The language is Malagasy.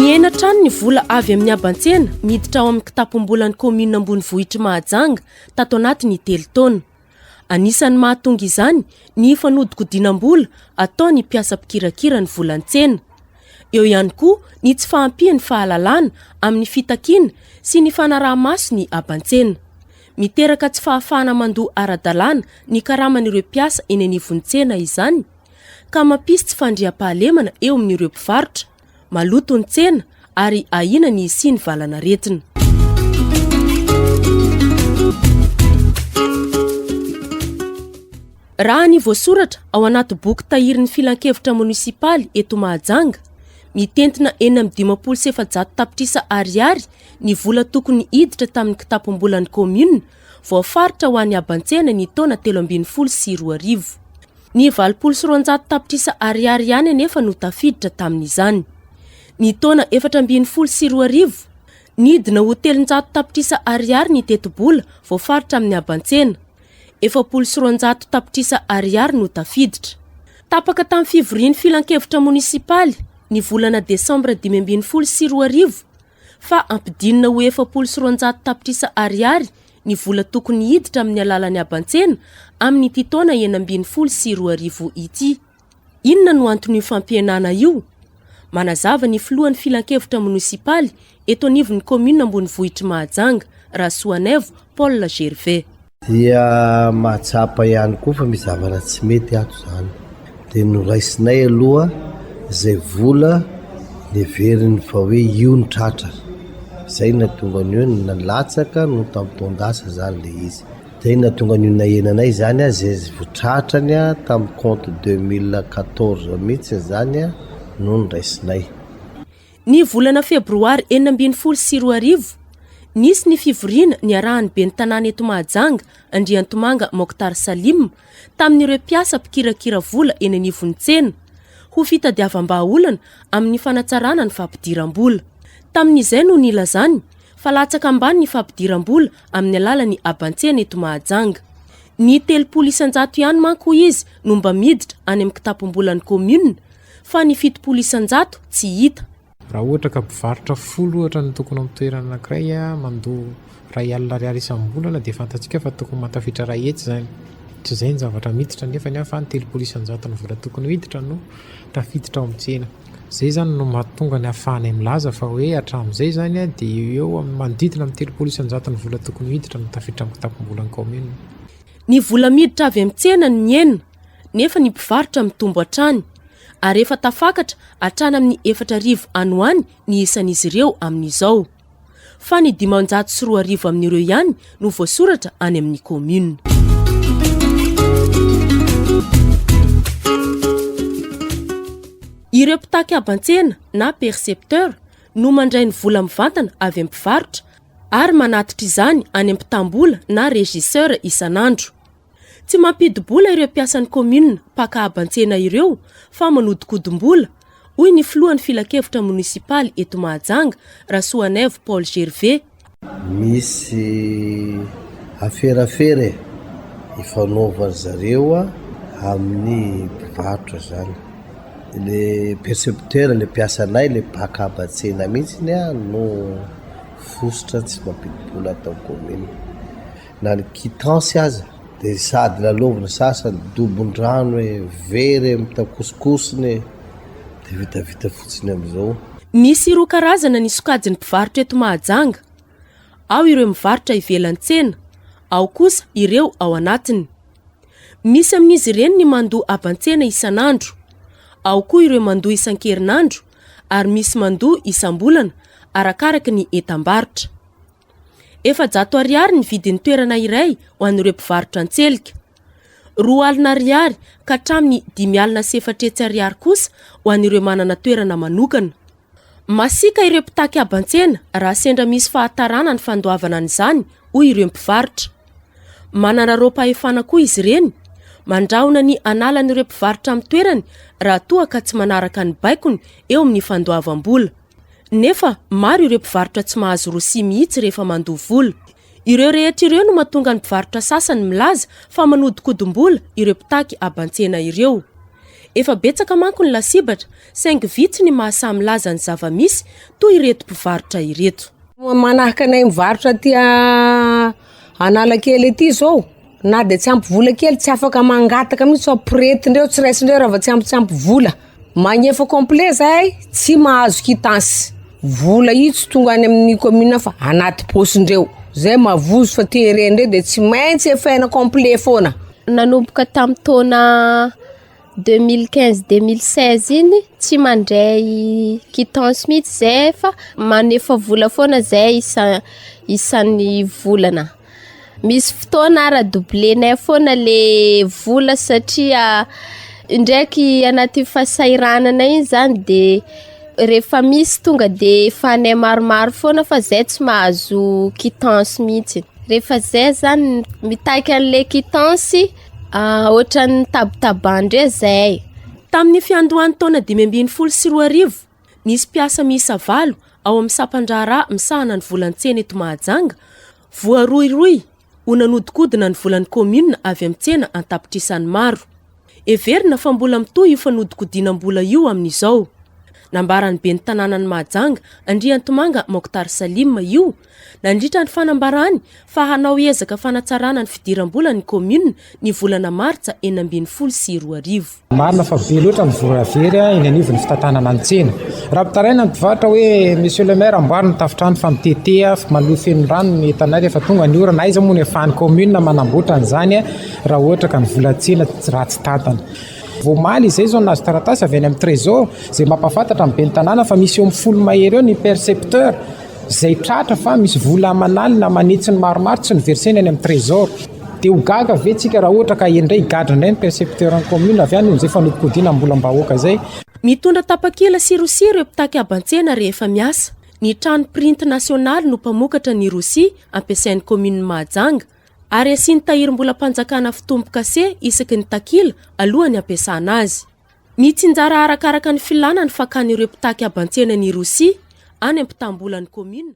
Mihena hatrany ny vola avy amin'ny haban-tsena miditra ao amin'ny kitapom-bolan'ny kaominina ambonivohitr'i Mahajanga tato anatin'ny telo taona. Anisan'ny mahatonga izany ny fanodikodinam-bola ataon'ny mpiasa mpikirakira ny volan-tsena. Eo ihany koa ny tsy fahampian'ny fahalalana amin'ny fitakiana sy ny fanaraha-maso ny haban-tsena. Miteraka tsy fahafahana mandoa ara-dalàna ny karaman'ireo mpiasa eny anivon'ny tsena izany, ka mampisy tsy fandriampahalemana eo amin'ireo mpivarotra. Maloto ny tsena ary ahiana ny hisian'ny valanaretina. Raha ny voasoratra ao anaty boky tahirin'ny filankevitra monisipaly eto Mahajanga, mitentina 456 tapitrisa ariary ny vola tokony hiditra tamin'ny kitapom-bolan'ny kaominina voafaritra ho an'ny haban-tsena ny taona 2013. Ny 280 tapitrisa ariary ihany anefa no tafiditra tamin'izany. Ny taona 2014, nidina ho 300 tapitrisa ariary ny tetibola voafaritra amin'ny haban-tsena. 240 tapitrisa ariary no tafiditra. Tapaka tamin'ny fivorian'ny filankevitra monisipaly ny volana desambra 2015 fa ampidinina ho 240 tapitrisa ariary ny vola tokony hiditra amin'ny alalan'ny haban-tsena amin'ity taona 2016 ity. Inona no anton'io fampihenana io? Manazava ny filohan'ny filankevitra monisipaly eto anivon'ny kaominina ambonivohitr'i Mahajanga, Rasoanaivo Paul Gervais. Dia mahatsapa ihany koa fa misy zavatra tsy mety ato izany. Dia noraisinay aloha izay vola neveriny fa hoe io no tratra. Izay no nahatonga ny hoe nalatsaka no tamin'ny taon-dasa izany ilay izy. Izay no nahatonga an'io nahenanay izany, izay vao tratrany tamin'ny compte 2014 mihitsy izany no noraisinay. Ny volana febroary 2016, nisy ny fivoriana niarahan'ny ben'ny tanàna eto Mahajanga, Andriantomanga Mokhtar Salim, tamin'ireo mpiasa mpikirakira vola eny anivon'ny tsena, ho fitadiavam-bahaolana amin'ny fanatsarana ny fampidiram-bola. Tamin'izay no nilazany fa latsaka ambany ny fampidiram-bola amin'ny alalan'ny haban-tsena eto Mahajanga. Ny 30% ihany manko hoy izy no mba miditra any amin'ny kitapom-bolan'ny kaominina, fa ny 70% tsy hita. Raha ohatra ka mpivarotra folo ohatra no tokony ao amin'ny toerana anankiray mandoa iray alina ariary isam-bolana dia fantatsika fa tokony mahatafiditra iray hetsy izany. Tsy izay ny zavatra miditra nefa ny fa ny 30% ny vola tokony ho hiditra no tafiditra ao amin'ny tsena. Izay izany no mahatonga ny ahafahanay milaza fa hoe hatramin'izay izany dia eo eo amin'ny manodidina amin'ny 30% ny vola tokony ho hiditra no tafiditra amin'ny kitapom-bolan'ny kaominina. Ny vola miditra avy amin'ny tsena no mihena nefa ny mpivarotra mitombo hatrany ary efa tafakatra hatrany amin'ny 4000 any ho any ny isan'izy ireo amin'izao. Fa ny 2500 amin'ireo ihany no voasoratra any amin'ny commune. Ireo mpitaky haban-tsena na percepteur no mandray ny vola mivantana avy amin'ny mpivarotra ary manatitra izany any amin'ny mpitam-bola na régisseur isan'andro. Tsy mampidi-bola ireo mpiasan'ny kaominina mpaka haban-tsena ireo fa manodinkodim-bola, hoy ny filohan'ny filankevitra monisipaly eto Mahajanga, Rasoanaivo Paul Gervais. Misy aferafera e, ifanaovan zareo amin'ny mpivarotra zany. Le percepteur, le mpiasanay, le mpaka haban-tsena mihitsy no fositra tsy mampidi-bola ato amin'ny kaominina. Na ny quittance aza dia sady lalaovina sasany, dobon-drano e, very e, mitakosokosona e, dia vitavita fotsiny amin'izao. Misy roa karazana ny sokajin'ny mpivarotra eto Mahajanga. Ao ireo mivarotra ivelan'ny tsena, ao kosa ireo ao anatiny. Misy amin'izy ireny ny mandoa haban-tsena isan'andro, ao koa ireo mandoa isan-kerinandro ary misy mandoa isam-bolana arakaraka ny entam-barotra. 400 ariary ny vidin'ny toerana iray ho an'ireo mpivarotra an-tselika. 20 ariary ka hatramin'ny 450 ariary kosa ho an'ireo manana toerana manokana. Masiaka ireo mpitaky haban-tsena raha sendra misy fahatarana ny fandoavana an'izany, hoy ireo mpivarotra. Manararaom-pahefana koa izy ireny, mandrahona ny hanalan'ireo mpivarotra amin'ny toerany raha toa ka tsy manaraka ny baikony eo amin'ny fandoavam-bola. Nefa maro ireo mpivarotra tsy mahazo rosia mihitsy rehefa mandoa vola. Ireo rehetra ireo no mahatonga ny mpivarotra sasany milaza fa manodinkodim-bola ireo mpitaky haban-tsena ireo. Efa betsaka manko ny lasibatra saingy vitsy ny mahasahy milaza ny zava-misy toy ireto mpivarotra ireto. Manahaka anay mivarotra aty Analakely aty zao, na dia tsy ampy vola kely tsy afaka mangataka mihitsy fa poretindreo tsy raisindreo raha vao tsy ampy tsy ampy vola. Magnefa complet zahay tsy mahazo quittance. Vola io tsy tonga any amin'ny commune fa anaty paosindreo. Zay mavozo fa terendreo dia tsy maintsy efaina complet foana. Nanomboka tamin'ny taona 2015 2016 iny tsy mandray quittance mihitsy zay fa manefa vola foana zay isa isan'ny volana. Misy fotoana ara doublenay foana le vola satria indraiky anaty fahasahiranana iny zany de rehefa misy tonga de efanay maromaro foana fa zay tsy mahazo quittance mihitsy. Rehefa zay zany mitaky an'le quittance ohatran'ny tabatabandreo zahay. Tamin'ny fiandohan'ny taona 2015, nisy mpiasa miisa valo ao amin'ny sampan-draharaha misahana ny volan-tsena eto Mahajanga voarohirohy ho nanodikodina ny volan'ny kaominina avy amin'ny tsena an-tapitrisany maro. Heverina fa mbola mitohy io fanodikodinam-bola io amin'izao. Nambaran'ny ben'ny tanànan'i Mahajanga, Andriantomanga Mokhtar Salim io nandritra ny fanambarany fa hanao ezaka fanatsarana ny fidiram-bolan'ny kaominina ny volana martsa 2016. Marina fa be loatra ny vola very eny anivon'ny fitantanana ny tsena. Raha mitaraina ny mpivarotra hoe Monsieur le maire amboary ny tafontrano fa mitete, maloha feno rano ny entanay rehefa tonga ny orana, aiza moa no ahafahan'ny commune manamboatra an'izany raha ohatra ka ny vola tsena ratsy tantana. Vao omaly izay izao nahazo taratasy avy any amin'ny trésor izay mampahafantatra ny ben'ny tanàna fa misy eo amin'ny folo mahery eo ny percepteur Izay tratra fa misy vola aman'alina aman'hetsiny maromaro tsy noversena any amin'ny trésor. Dia ho gaga ve tsika raha ohatra ka indray higadra indray ny percepteur ny commune avy any noho izay fanodikodinam-bolam-bahoaka izay. Mitondra tapakila sy rosia ireo mpitaky haban-tsena rehefa miasa. Ny trano printy nasionaly no mpamokatra ny rosia ampiasain'ny kaominin'i Mahajanga ary asiany tahirim-bolam-panjakana fitombo-kase isaky ny takila alohan'ny hampiasana azy. Mitsinjara arakaraka ny filàna ny fakan'ireo mpitaky haban-tsena ny rosia any ampitam-bolan'ny kaominina.